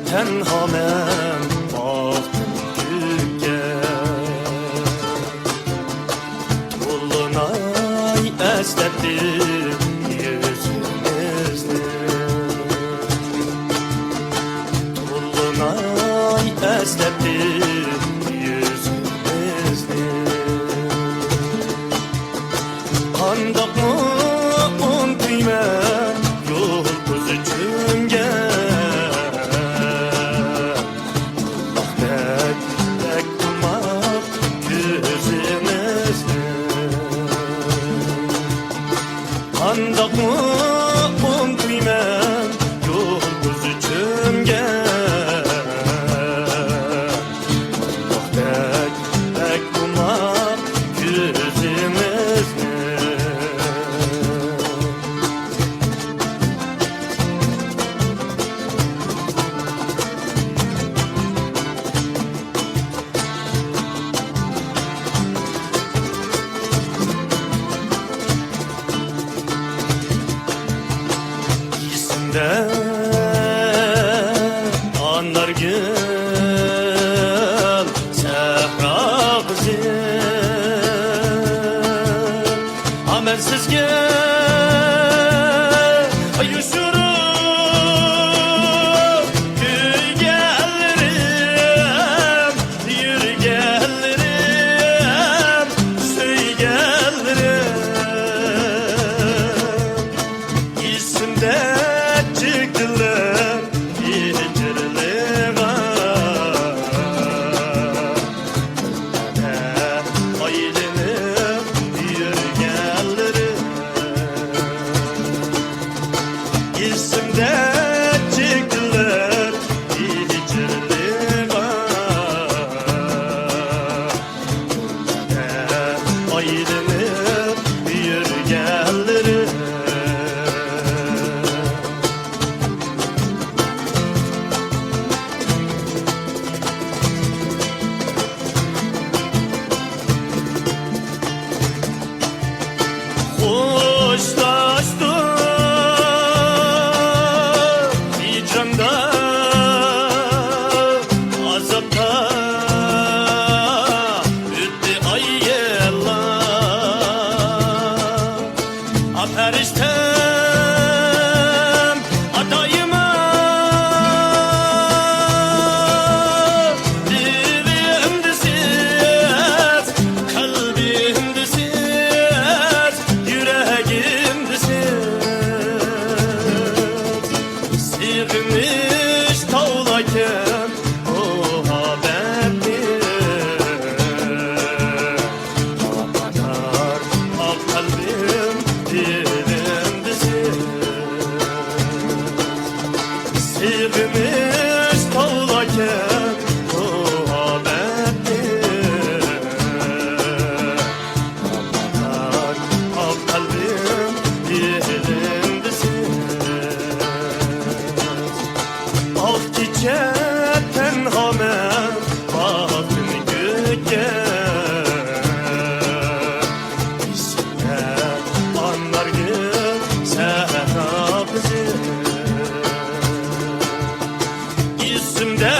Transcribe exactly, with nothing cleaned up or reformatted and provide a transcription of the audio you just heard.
تەنھا مەن باقتىم كۆككە. تولۇناي ئەسلەتتىم يۈزىمىزنى. تولۇناي ئەسلەتتىم يۈزىمىزنى. قانداقمۇ ئۇنتۇيمەن يۇلتۇز چۆمگەن بۇلاقتەك بەك ئوماق كۆزىڭىزنى. قانداقمۇ ئۇنتۇيمەن يۇلتۇز چۆمگەن بۇلاقتەك بەك ئوماق كۆزىڭىزنى. ئېسىمدە ئانارگۈل سەھرا قىزى. ھا، مەن سىزگە يوشۇرۇپ كۆيگەنلىرىم، يۈرگەنلىرىم، سۆيگەنلىرىم. ئېسىمدە چېكىلىپ ھىجىرلىغان ئايلىنىپ يۈرگەنلىرىم. ئېسىمدە چېكىلىپ ھىجىرلىغان ئايلىنىپ يۈرگەنلىرىم. خوشلاشتۇق ھىجراندا، ئازابتا ئۆتتى ئاي يىللار. ئا، پەرىشتەم، ئاتايىم، دىلىمدا سىز، قەلبىمدە سىز، يۈرەكىمدە سىز. سېغىنىش تاۋلايتتىم مۇھەببەتنى. ئاقار ئاق قەلبىم دىلىمدا سىز. سېغىنىش تاۋلايتتىم مۇھەببەتنى. ئاق قەلبىم دىلىمدا سىز. ئاق كېچە تەنھا مەن باقتىم كۆككە. ئېسىمدە ئانارگۈل سەھرا قىزى. ئېسىمدە